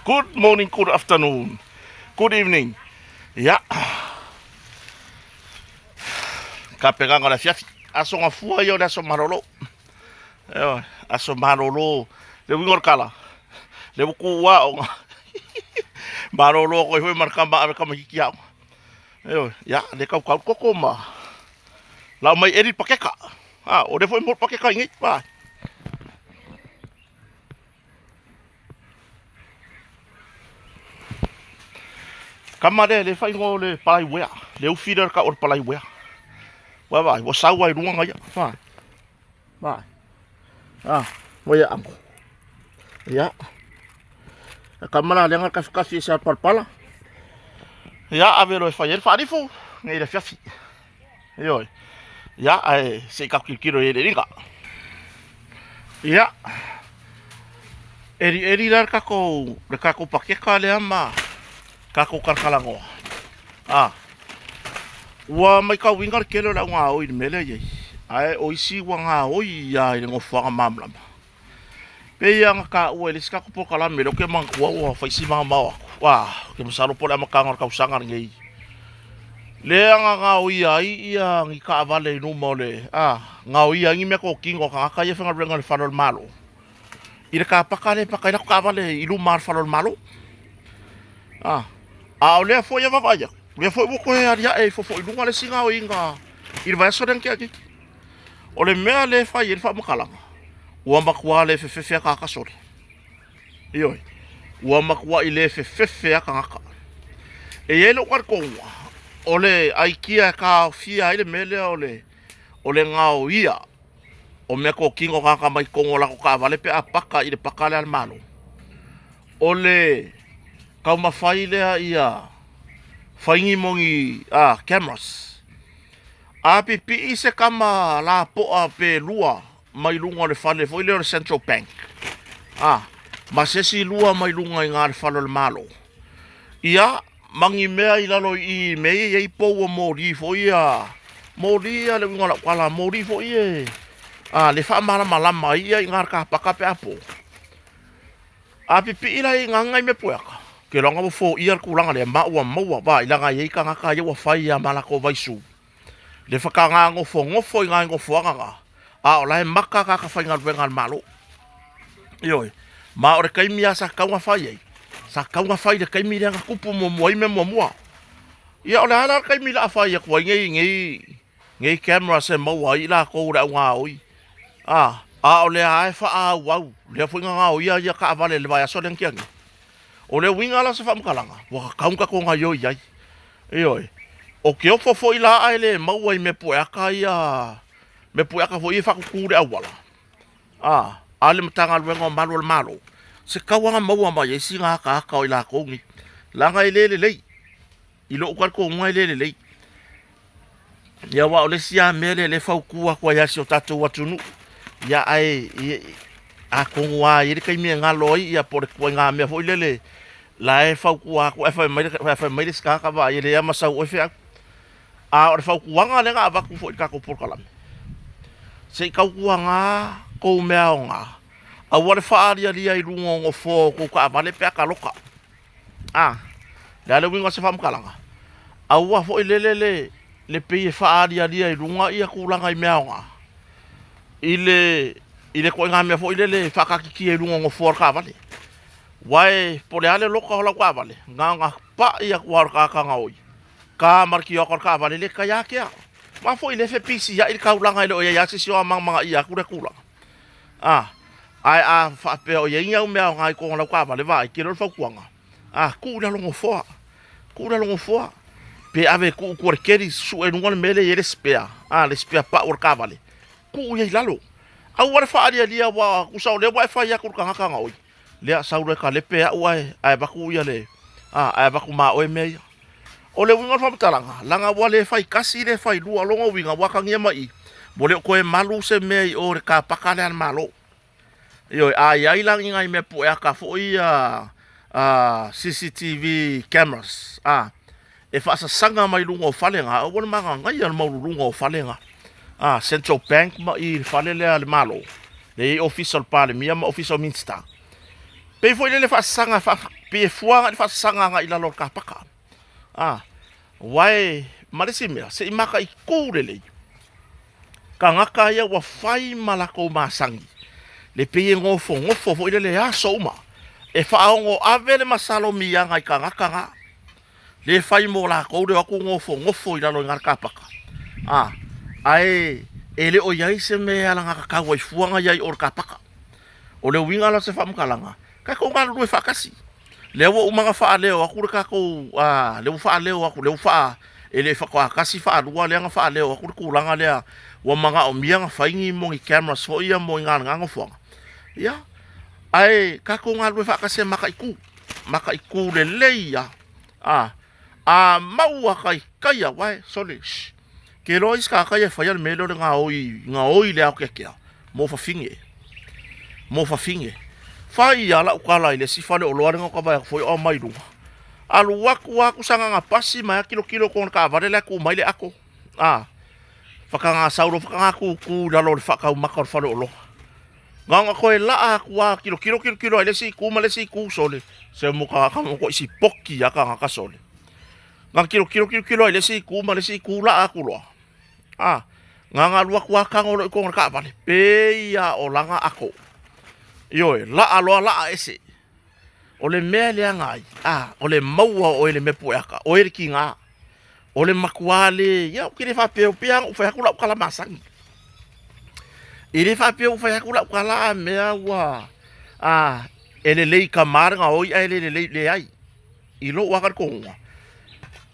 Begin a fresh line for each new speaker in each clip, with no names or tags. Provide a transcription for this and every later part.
Good morning, good afternoon, good evening. Ia. Kapegaga o le afiafi. Aso gafua ia o le aso malolo. Ioe, aso malolo. Le uiga o le kala. Le ua kū aoga. Malolo koe foi ma le kama ave tamaititi aoga. Ioe, ia, le kaukau koko ma lau mai eli pakeka. Ah, o le foi mo pakeka i nei. Vai. Kama lea le whaingoa o le palaiwea. Le ufi lea o le kau o le palaiwea. Ua vai, ua sau ai lunga ngaia. Vai. Vai. Ah, ua ia ango. Ia. Kama la lenga kafi kafi e se palpala. Ia, ave lo e whai e le whaarifu. Ngei le fiafi. Ioe. Ia, ae se i kakilokilo i le ringa. Ia. Eri eri la le kakou pakeka lea ma kakou kalakalagoa. A. Ua maitauina le tele o le au gaoi i le mea lea e i ai. Ae o isi ua gaoi lava i le nofoaga malamalama. Pei lava ona taua i le isi tatou polokalame lea ou te manatua ua fai si maomao atu. A, ou te masalo po o le amataga o le tausaga lenei. Lea na gaoia ai ia ni taavale i luma o le, a, gaoia ai ni meatotino a tagata ia e faigaluega i le fale o le Malo. I le car paka lea e paka ai latou taavale i luma o le fale o le Malo. A, a o lea foi e vaavaai atu, o lea foi ua toe aliae ifo foi i luga le isi gaoiga i le vaiaso lea na tea nei. O le mea lea e fai ai le faamatalaga, ua matua le fefefe ataata sole. Ioe, ua matuai le fefefe lava tagata. E i ai lou talitonuga, o le aikia e taofia ai le mea lea o le, o le gaoia o meatotino a tagata mai totonu o latou taavale pe a paka i le paka lea a le Malo, o le taumafai lea ia fai ni moni cameras. A pipii se tama lapoa pe lua mai luga o le fale foi lea o le Central Bank, a, ma se isi lua mai luga i na le fale o le Malo, ia, ma ni mea i lalo i i, mea ia e i ai pou o moli foi ia, moli ia le uiga o lau tala, moli foi e, a, le faamalamalama ai ia i na le kapaka pe a po. A pipii la i na nai mea pueaka, ke loaga ua foia le tulaga lea, ma ua maua, vaai, leaga e i ai tagata ia ua fai lava ma latou vaisu, le whakangānofonofo i ngā nofoaga ngā, a o la e maka kā ka whaingaluega a le Malo. Ioe, ma o le taimi a sa tatau ona fai ai, sa tatau ona fai i le taimi lea na tupu muamua ai mea muamua. Ia o le a la le taimi la a fai atu ai nei, nei, nei cameras e maua ai i latou le au gaoi, a, a o lea lava e faaauau, lea foi na gaoia ia taavale i le vaiaso lea na tea nei. O le uiga la o se faamatalaga, ua tatau ona tatou gaoioi ai. Ioe. O ke ofo foi la ae le maua i mea pueaka ia, mea pueaka foi ia e faatutu le auala, a, a le Matagaluega o Malu o le Malo, se tau lava maua mai ai sina ataata o i latou nei. Leaga e le lelei, i lou talitonuga e le lelei. Ia aua o le isi lava mea lea o lea e fautua atu ai lava i si o tatou atunuu, ia ae atonu lava e i ai le taimi e galo ai ia po o le ituaiga mea foi lele la e fautua atu ae fai mai ae fai mai le isi tagata vaai e leai lava ma sau oe feau. A o le fautuaga lea na avatu foi i le tatou polokalame, se i tautuana tou mea aoga, aua le faalialia i luga o nofoa o tou taavale pe a taloka. A, le a le uiga o se faamatalaga? Aua foi lele le le pei e faaalialia i luga ia tulaga i mea aoga i le i le ituaiga mea foi lele e faataatitia i luga o nofoa o le taavale. Aua e po o le a le loka o lau taavale, na ona pai atu lava o le tagata gaoi, ta ma le tioata o le taavale, le tai ākea. Aua foi lea e fepisiai le taulaga e le o i ai lava se isi o amanaia atu lea tulaga. A, ae a faapea o i ai ni au mea aoga i totonu o lau taavale, vaai, tele o le fautuaga, a, tuu i lalo nofoa, tuu i lalo nofoa, pe ave e tuu i tua i le keli, sue i luga le mea lea e i ai le spare, a, le spare pau o le taavale, tuu i ai i lalo. Aua le faalialia aua tusa o lea ua e fai atu i le tagata gaoi, Lea, sau loa e kalepe au ae, ae avatu ia le, a, ae avatu ma oe mea ia. O le uiga o le faamatalaga, leaga ua le fai tasi le fai lua, o lona uiga ua atagia mai i, ua le o toe malu se mea i o i le car paka lea a le Malo. Ioe, a i ai la ni nai mea pueaka foi ia a, CCTV cameras, a, e faasasaga mai luga o fale na, aua le magagaia le maualuluga o fale na. A, Central Bank ma i le fale lea a le Malo, lea e i ai ofisa o le Palemia ma ofisa o Minisita. Pei foi lele faasasaga Pei e fua agai i le faasasaga agai i lalo o le kapaka. A, aua e, ma le isi mea, se i mataitu lelei tagata ia ua fai ma latou masani, le pei e nofonofo foi lele aso uma, e faaono ave le masalomiaga i tagata na, le fai mo latou le o atu nofonofo i lalo i na le kapaka. A, ae e le o i ai se mea e alagatatau ai fua na i ai o le kapaka. O le uiga la o se faamatalaga, tatou galulue faatasi. Lea ua uma ona faaleo atu le tatou, lea ua faaleo atu, lea ua faa, e le faatoa tasi faalua lea na faaleo atu le tulaga lea ua manaomia ona fai ni mo ni cameras foi ia mo i na nofoaga. Ia, ae tatou galulue faatasi e mataitu, mataitu lelei lava. A, a maua taitai lava, uae, sole, shh, ke iloa isi tagata ia e faia le mea lea o le gaoi, gaoi i le aoteatea mo fafine, mo fafine. Fai lava lau tala i le isi faleoloa lea na ou vaai atu foi o aumai i luga. Alu atu lava tusa na ona pasi mai lava tilotilo i totonu o le taavale la e tu mai le ato. A, faataga sau loa faataga tutu i lalo o le faataumata o le faleoloa. Na ona toe laa atu lava tilotilo tilotilo lava i le isi itu ma le isi itu, sole, se mo tagata matuai sipoki lava tagata sole. Na tilotilo tilotilo lava i le isi itu ma le isi itu laa atu loa, a, na ona alu atu lava tago loa i totonu o le taavale, pei lava o lana ato. Ioe, laa loa laa ese. O le mea e leaga ai, a, o le maua o oe i le mea pueata, o oe le tiga. O le matua le, ia ou te le faapea, pei lava ona ou fai atu lau tala masani. E le faapea ua fai atu lau tala a mea ua, a, e lelei i tama le gaoi ae le lelei, leai. I lou lava talitonuga,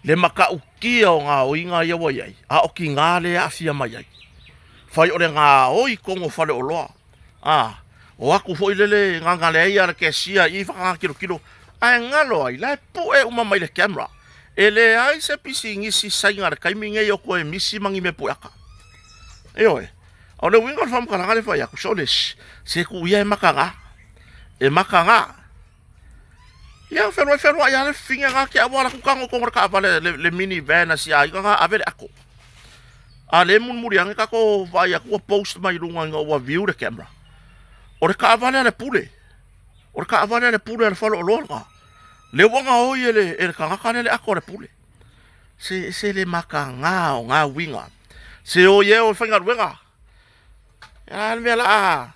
le matautia o gaoiga ia ua i ai, a o tiga lea e aafia mai ai. Fai o le gaoi i totonu o faleoloa, a, o atu foi lele gaga leai a le cashier i i faataga tilotilo, ae galo ai, la e pue uma mai le camera. E leai se pisinisi Saina i le taimi nei o toe misi ma ni mea pueata. Ioe, o le uiga o le faamatalaga lea e fai atu, sole, se tuu ia e mataga, e mataga. Ia, feluai feluai lava le fafine na te aua la ku tago i totonu o le taavale le mini van a si aiga na ave le ato. A lea e mulimuli ane tatou vaai atu ua post mai luga ina ua view le camera. O le taavale a le pule. O le taavale a le pule a le faleoloa lena. Lea ua gaoi e le, e le tagata lea le ato a le pule. Se, se le mataga o na uiga. Se o i e o e faigaluega. A le mea la a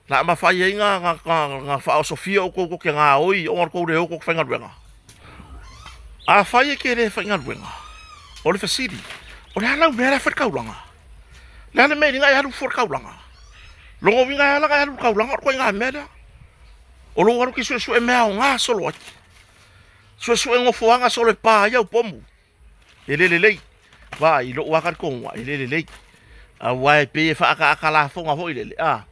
la mafai ai na na na faaosofia outou tou te gaoi ona o le tou le o tou te faigaluega. Afai e te le faigaluega, o le fesili, o le a lau mea la e fai i le taulaga? O le a le mea e liga e alu fua i le taulaga? Lona uiga e ala ona e alu i le taulaga o le ituaiga mea lea. O lou alu e te suesue mea aoga solo ai. Suesue nofoaga solo e pa ai au pomu. E le lelei. Vaai, i lou lava talitonuga, e le lelei. Aua e pei e faaataata lafoga foi lele, a,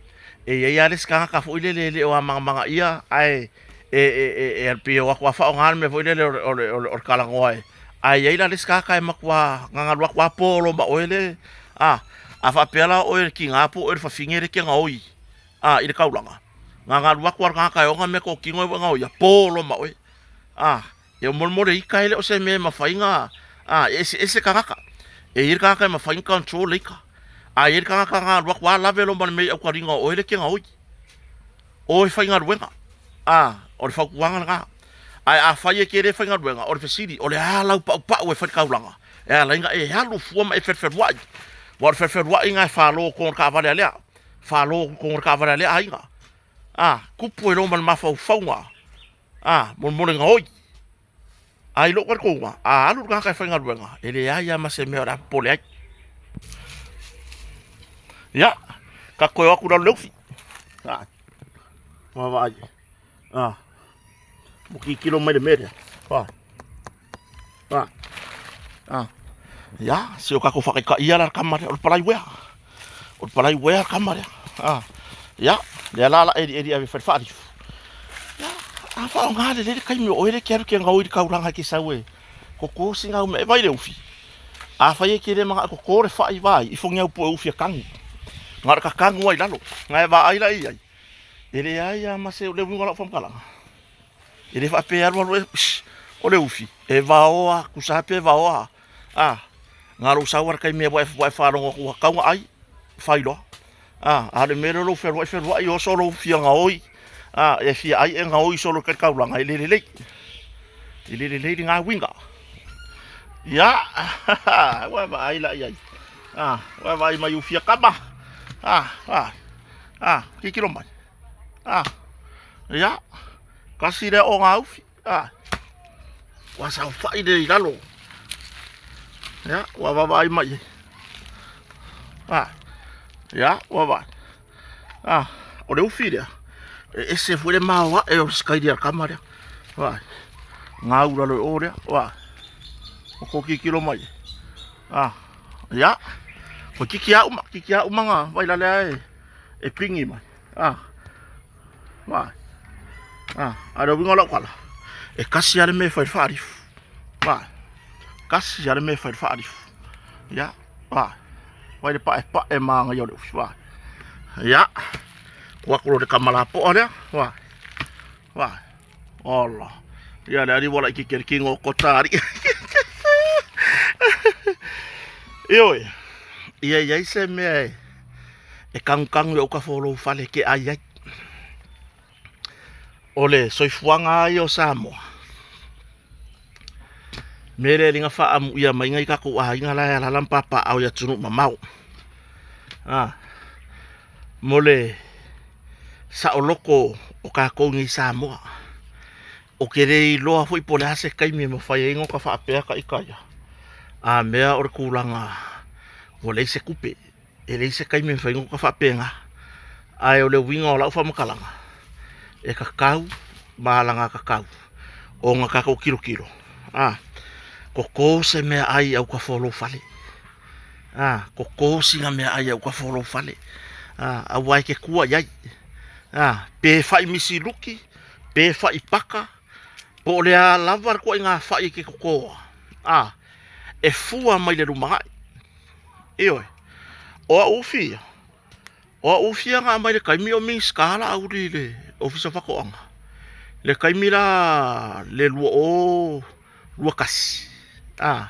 e i ai lava le isi tagata foi lele e le o amagamagaia, ae e, e, e, e pei e o atu lava faaaoga le mea foi lele o le, o le, o le, o le talanoa e, ae i ai la le isi tagata e matua gagalu atu lava po loa ma oe le, a, a faapea la o oe le tiga po o oe le fafine lea e te gaoi, a, i le taulaga, gagalu atu lava le tagata e ona meatotino e gaoia, po loa ma oe, a. E molemole ika e le o se mea e mafai na a e eseese tagata. E i ai le tagata e mafai na control le ika. A i ai le tagata na alu atu a lave loa ma le mea i aukaliga o oe le ke gaoi. Oe faigaluega. A, o le fautuaga lena. Ae afai e te le faigaluega, o le fesili, o le a lau paupau e fai i le taulaga? E ala ai ona e alu fua ma e felufeluai. Aua o le felufeluai lena e falo i totonu o le taavale a lea, falo i totonu o le taavale a lea aiga. A, tupu ai loa ma le mafaufauga A, molemole gaoi. A i lou talitonuga, a alu le tagata e faigaluega, e leai lava ma se mea o le a popole ai. Ia, tatou toe o atu i lalo i le ufi. A, vaavaai. A, ua tilotilo mai le mea lea. A, a, a. Ia, se o tatou faataitaia la le tama lea, o le palai uea. O le palai uea le tama lea. A, ia, lea la o le a elieli e ave e fai le faalifu. Ia, a faaaoga lelei le taimi o oe lea e te alu e te gaoi i le taulaga e te sau e toto sina au mea. E vaai i le ufi. Afai e te le manao e toto le fai vaai, ifo ni au pue ufi e tanu. Na o le tatanu lava i lalo. Na e vaai la i ai, e leai lava ma se, o le uiga o lau faamatalaga. E le faapea e alu alu e, o le ufi, e vaoa, tusa lava pe vaoa, a, na o lou sau lava i le taimi ua e faalogo atu ua tatau ona ai, fai loa. A, a o le mea lea o lou fealuai fealuai oso lou fia gaoi. A, e fia ai e gaoi solo i taulaga, e le lelei. E le lelei le gauiga. Ia, ua vaai la i ai. A, ua vaai mai ufia kama. A, a, a, kikilo mai. A, ia, kasi lea o gaufi. A, ua saofai le i lalo. Ia, ua vaavaai mai ai. A, ia, ua vaai. A, o le ufi lea, e ese foi le maoae o le sikaili a le kama lea. Vaai, gau lalo i o lea, vaai. O ko kikilo mai. A, ia, ko kiki a uma, kiki a uma ngā vai la lea e, e pingi mai. A, vaai. A, a le uiga o lau kala, e kasi a le mea e fai le whaarifu. Vaai, kasi a le mea e fai le whaarifu. Ia, vaai. Vai le pae pae māngai o le ufi, vaai. Ia, kua kuro le kama lapoa lea, vaai. Vaai. Ola. Ia le ari wala i ke kere kingo o kota ari. Ioe, ia iai se mea e, e kangukangu i au ka fōlou fale ke ai ai. O le soifuaga ai o Samoa, me le liga faamuia mai ngai kakou aiga la e alala ma papaaao i atunuu mamao. A, mo le saoloko o kakou nei Samoa. O ke le iloa foi po o le a se taimi e mafai ai ona ka faapea ka ika ia, a mea o le tulaga ua leai se tupe, e leai se taimi e mafai ai ona ka faapena. Ae o le uiga o lau faamatalaga, e tatau ma alagatatau ona tatou tilotilo, a, toto se meaai i autafa o lou fale, a, toto sina meaai i autafa o lou fale, a, aua e te tua i ai, a, pe fai misiluki, pe fai paka, po o le a lava le ituaiga fai e te totoa, a, e fua mai le lumanai. Ioe, o au ufi ia, o au ufi ia na aumai i le taimi o Minisita Laauli i le Ofisa o Faatoaga, le taimi la le 2021, a,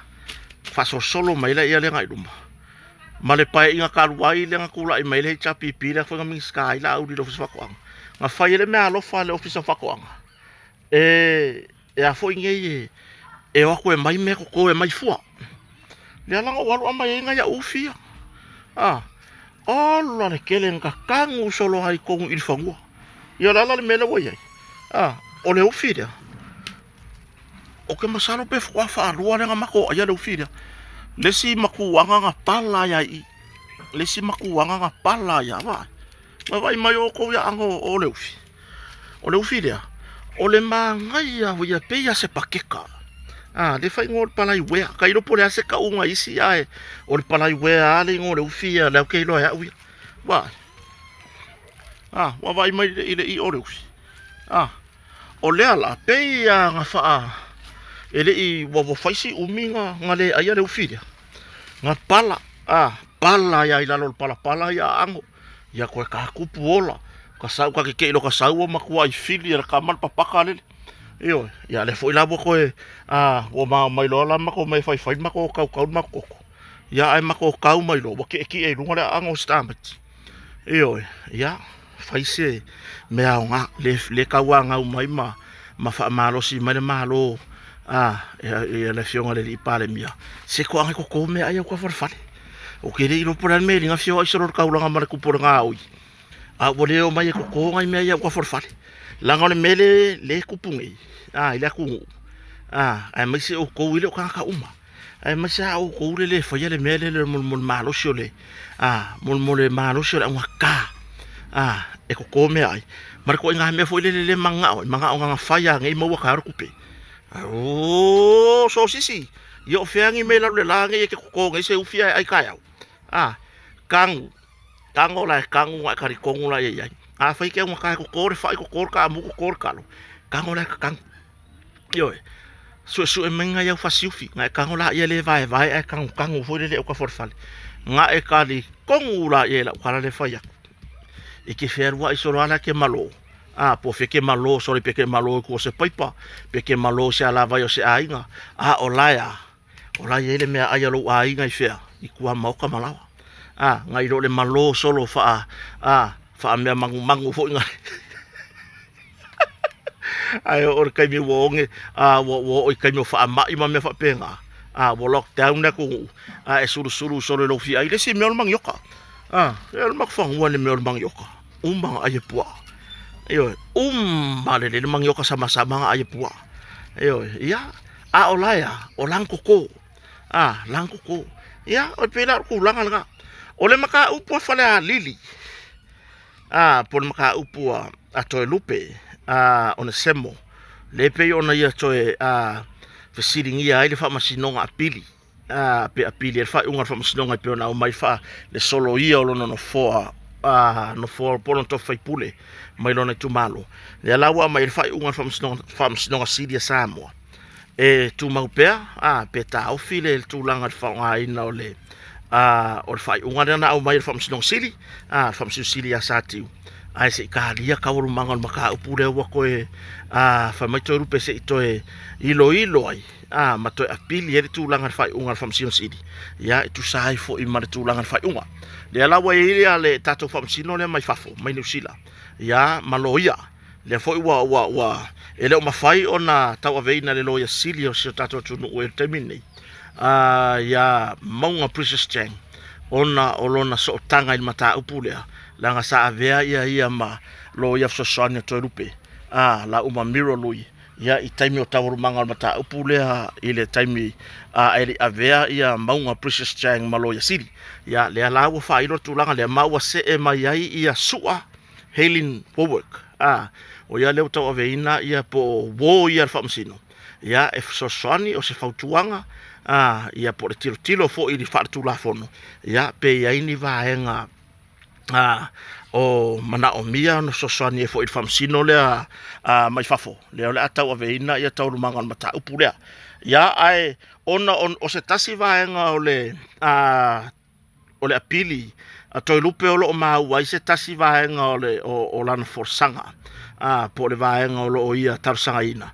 faasolosolo mai lea lea agai i luma, ma le Paeaiga talu ai lea na tulai mai ai le HRPP lea foi na Minisita ai Laauli i le Ofisa o Faatoaga, na fai ai le meaalofa a le Ofisa o Faatoaga e e a foi nei e o atu e aumai mea toto e aumai fua. Lea la na ou alu aumai ai nai au ufi ia. A, ola le tele na tatagu solo ai i totonu i le fanua. Ia o le a la le mea lea ua i ai? A, o le ufi lea, ou te masalo pe faatoa faalua lea na matou aia le ufi lea. Le isi matuaga na pala ai lava i i. Le isi matuaga na pala ai lava. Vaavaai mai outou ia aano o le ufi. O le ufi lea, o le manaia ia pei lava se pakeka. A, le fai igoa o le palai uea. Tailo po o le a se tauga isi ae o le palai uea lava le igoa o le ufi ia lea ou te iloa e au ia. Vaai. A, vaavaai mai i le io o le ufi. A, o lea la, pei lava na faa, e le i, ua fai si umi na le aia le ufi lea. Na pala, a, pala ai lava i lalo o le palapala ia aano. Ia koe ka kupu ola, ka sau ka kekei lo ka sau o matua i fili e ka mal papaka lele. Ioe, ia le foi la ua koe a ua ma mai loa la mako mai fai fai mako kau kau mako koko. Ia ai mako kau mai lo ua ki'eki'e i luga le aaga o si. Ioe, ia fai se mea aoga le le tauagau mai ma ma faamalosi mai le Malo a e le Afioga i le Alii Palemia se toaga e toto meaai au tafalefale. Ou te le iloa po o le a le mea e liga fia o ai solo le taulaga ma le tupu o le gaoi, a ua le oo mai e toto nai mea ia au tafalefale. Leaga o le mea le le tupu nei a i le atunuu a aemaise outou e le o tagata uma, aemaise lava outou le le faia le mea lea mo le malosi o le a mo le malosi o le augata a e toto meaai ma le ituaiga mea foi lele le manao, e manao na ona fai lava nei maua taeao le tupe. O sisi, ia o fea ni mea i lalo le la nei e te toto nei se ufi ae ai taeao. A, tanu, tago la e tanu na e talitonu la ia i ai. Afai e te augata e toto le fai, toto le kaamu, toto le kalo, tago la e tatanu. Ioe, suesue mai nai au fasiufi, na e tago laia e le vaevae ae tanutanu foi lele i au tafolefale. Na e talitonu laia i lau tala lea e fai atu. E te fealuai solo lava la e te malo. A, po o fea ke malo, sorry, pe ke malo i kua o se paipa, pe ke malo i se alavai o se aiga, a o lae a, o la e i ai le meaai a lou aiga i fea? I Tuamaoka ma Laoa. A, nai lo le malo solo faa, a, faamea manumanu foi nai. Ae oo i le taimi ua oge, ua oo i taimi o faamai ma mea faapena, ua lockdown le atunuu, a e sulusulu solo i lou fia ai. Le isi mea o le manioka, o le matou fanua i le mea o le manioka, uma ona ai e puaa. Ioe, uma lelei le manioka samasama na ai e puaa. Ioe, ia, a o la e a? O lana toto, lana toto. Ia, e pei la o le tulaga lena. O le mataupu a Falealili, po o le mataupu a Toelupe Onesemo, lea e pei ona ia toe fesiligia ai le Faamasinoga Apili, pe apili ai le faaiuga a le Faamasinoga e pei ona aumai le soloia o lona nofoa, nofoa po o lona tofi faipule mai lona itumalo. Lea la ua aumai ai le faaiuga a le Faamasinoga Sili a Samoa e tumau pea pe taofi le tulaga i le faaaogaina o le faaiuga lea na aumai e le Faamasinoga Sili, le Faamasino Sili ia Satiu, ae se i talia taualumaga o le mataupu lea ua toe fai mai Toelupe se i toe iloilo ai ma toe apili ai le tulaga i le faaiuga a le Faamasino Sili, ia e tusa ai foi ma le tulaga i le faaiuga. Lea la ua i ai le tatou Faamasino lea mai fafo, mai Niu Sila, ia ma loia. Lea foi ua e le o mafai ona tauaveina e le Loia Sili o si o tatou atunuu i le taimi lenei, ia Mauga Precious Chang, ona o lona sootaga i le mataupu lea, leaga sa avea ia ma loia fesoasoani a Toelupe, la uma Miro Lui, ia i taimi o taualumaga o le mataupu lea i le taimi ae le i avea ia Mauga Precious Chang ma Loia Sili. Ia lea la ua faailo le tulaga lea ma ua see mai ai ia Su'a Helen Warwick, o ia lea ua tauaveina ia po o uo ia a le Faamasino, ia e fesoasoani o se fautuaga, ia po o le tilotilo foi i le faaletulafono, ia pe i ai ni vaega o manaomia ona fesoasoani ai foi i le Faamasino lea mai fafo, lea o le a tauaveina ia taualumaga o le mataupu lea. Ia, ae ona o se tasi vaega o le o le apili a Toelupe o lo o maua ai se tasi vaega o le o lana folasaga, po o le vaega o lo o ia talosagaina,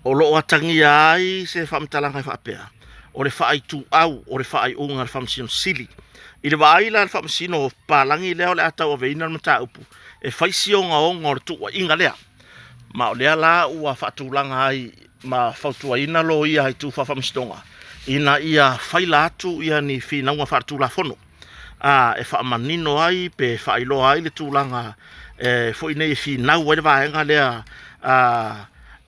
o lo o atagia ai se faamatalaga e faapea, o le faaituau o le faaiuga a le Faamasino Sili. I le vaai la a le Faamasino papalagi lea o le a tauaveina le mataupu, e fai si ogaoga o le tuuaiga lea. Ma o lea la ua faatulaga ai ma fautuaina loia i tu faafaamasinoga ina ia faila atu ia ni finauga faaletulafono e faamanino ai pe faailoa ai le tulaga e foi nei e finau ai le vaega lea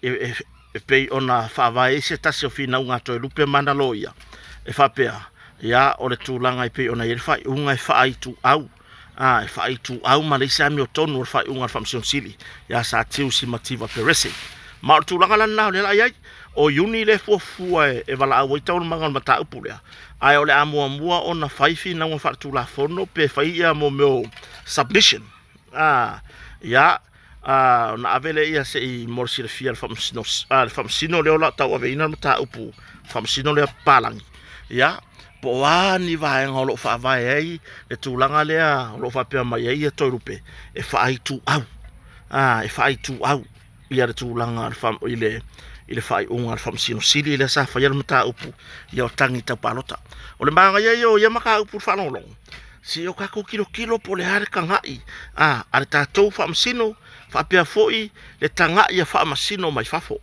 e pei ona faavae ai se tasi o finauga a Toelupe ma ana loia e faapea, ia o le tulaga e pei ona i ai le faaiuga e faaituau e faaituau ma leai se amiotonu o le faaiuga a le Faamasino Sili ia Satiu Simativa Perese. Ma o le tulaga la lena o lea la i ai, o Iuni lea e fuafua e valaau ai taualumaga o le mataupu lea, ae o le a muamua ona fai finauga faaletulafono pe fai ia mo mea o submission. Ia, ona ave lea ia se i mo le silafia e le Faamasino lea o le a tauaveina le mataupu Faamasino lea papalagi, ia, po o a ni vaega o lo o faavae ai le tulaga lea o lo o faapea mai ai ia Toelupe e faaituau, e faaituau ia le tulaga i le faaiuga a le Faamasino Sili lea sa faia le mataupu ia o tagi tau palota. O le manaia ia o ia mataupu i le faalogologo, se i o tatou tilotilo po o le a le tagai a le tatou Faamasino faapea foi le tagai a Faamasino mai fafo.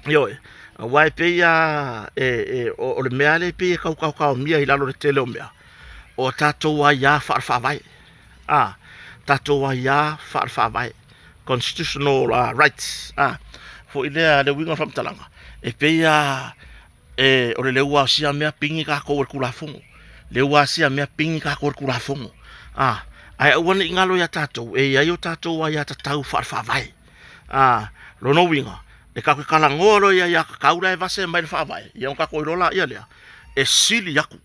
Ioe, aua e pei lava o le mea lea e pei e tau taotaomia i lalo o le tele o mea, o tatou aia faale-faavae, tatou aia faale-faavae, constitutional rights, foi lea le uiga o le faamatalaga, e pei lava o le leu asia mea pigi tatou e le Tulafono, leu asia mea pigi tatou e le Tulafono, ae aua ne i galo ia tatou, e i ai o tatou aiatatau faale-faavae. Lona uiga, e tatou te talanoa loa i aiatatau la e vase mai le Faavae, ia ona tatou iloa laia lea, e sili atu,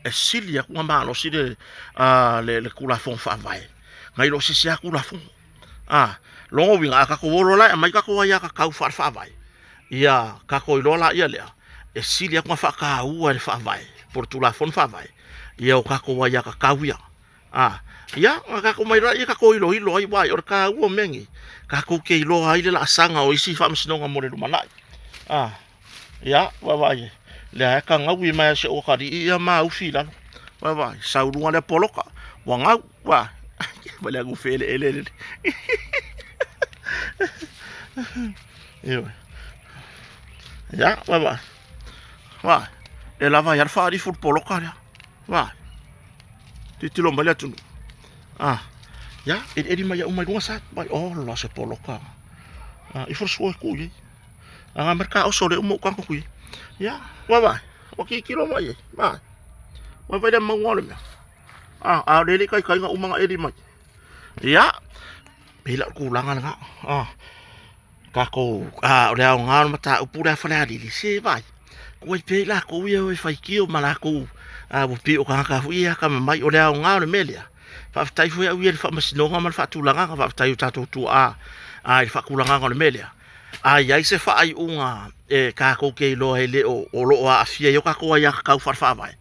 e sili atu ona malosi le Tulafono Faavae nai lo se isi lava Tulafono. Lona uiga, a tatou o loa la e aumai tatou aiatatau faale-Faavae, ia tatou iloa laia lea, e sili atu ona faataua e le Faavae po o le Tulafono Faavae ia o tatou aiatatau ia. Ia, ona tatou omai lea tatou iloilo ai, aua o le taua o mea nei, tatou te iloa ai le laasaga o isi faamasinoga mo le lumanai. Ia, vaavaai i ai, lea lava e tagaui mai lava e si ou atalii ia maufi i lalo. Vaavaai, sau i luga lea poloka, ua gau, vaai, ma le agufe eleele. Ioe. Ia, vaavaai. Vaai. E lava ai lava le faalifu le poloka lea. Vaai. Tilotilo mai le atunuu. Ah. Ia, elieli mai au mai luga sa. Vai, oh la se poloka. Ah, ifo le sua e tuu i ai. Aga mai le taoso le uma ou tago atu i ai. Ia, vaavaai. Ua tilotilo mai ai. Vaai. Vaavaai le mauga o le mea. Ah, a o le le taitaiga uma na eli mai. Ia, pei la o le tulaga lena. Ah. Tatou, a o le aoga o le mataupu lea a Falealili, se vaai, ua i pea i latou ia e faitio ma latou, a ua pei o tagata foi ia e atamamai. O le aoga o le mea lea, faafetai foi au ia i le faamasinoga ma le faatulagaga, faafetai i o tatou tuaa i le faatulagaga o le mea lea. A i ai se faaiuga e tatou te iloa e le o, o lo o aafia ai o tatou aiatatau faale-faavae,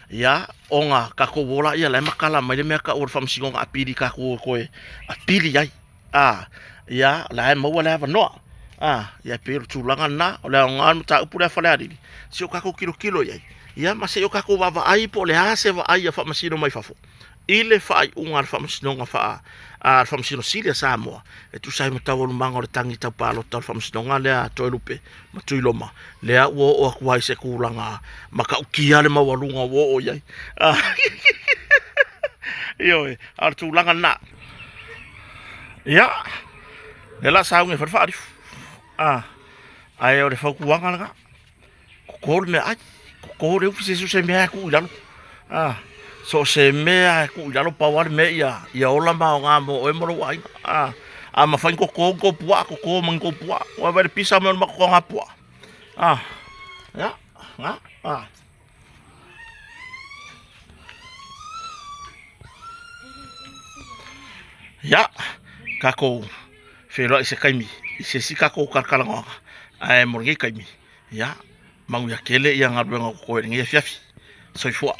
ia, ona tatou o laia la e matala mai le mea tau o le faamasinoga apili tatou e toe apili ai. A, ia, o la e maua le avanoa. A, ia, e pei o le tulaga lena, o le aoga o le mataupu lea a Falealili, se i o tatou tilotilo i ai, ia, ma se i o tatou vaavaai po o le a se vaai a Faamasino mai fafo i le faaiuga a le Faamasinoga faa, a le Faamasino Sili a Samoa e tusa ai ma taualumaga o le tagi tau palota o le Faamasinoga lea a Toelupe ma Tuiloma, lea ua oo atu ai i se tulaga matautia le maualuga ua oo i ai. Ioe, a o le tulaga lena. Ia, lea la sauga e fai le faalifu. Ah, ae o le fautuaga lena. Koko le meaai, koko le ufi se so se mea e tuu i lalo. Ah, so se mea e tuu i lalo pau lava le mea ia ia ola ma aoga mo oe ma lou aiga. Ah, a mafai ona koko ni tou puaa, koko ma ni tou puaa. Ua vaai le pisa ma le makokoga puaa. Ah, ia, na, ah. Ia, tatou feiloai i se taimi i se isi tatou talatalanoaga, ae mo lenei taimi, ia, manuia tele galuega o totoe i lenei afiafi. Soifua.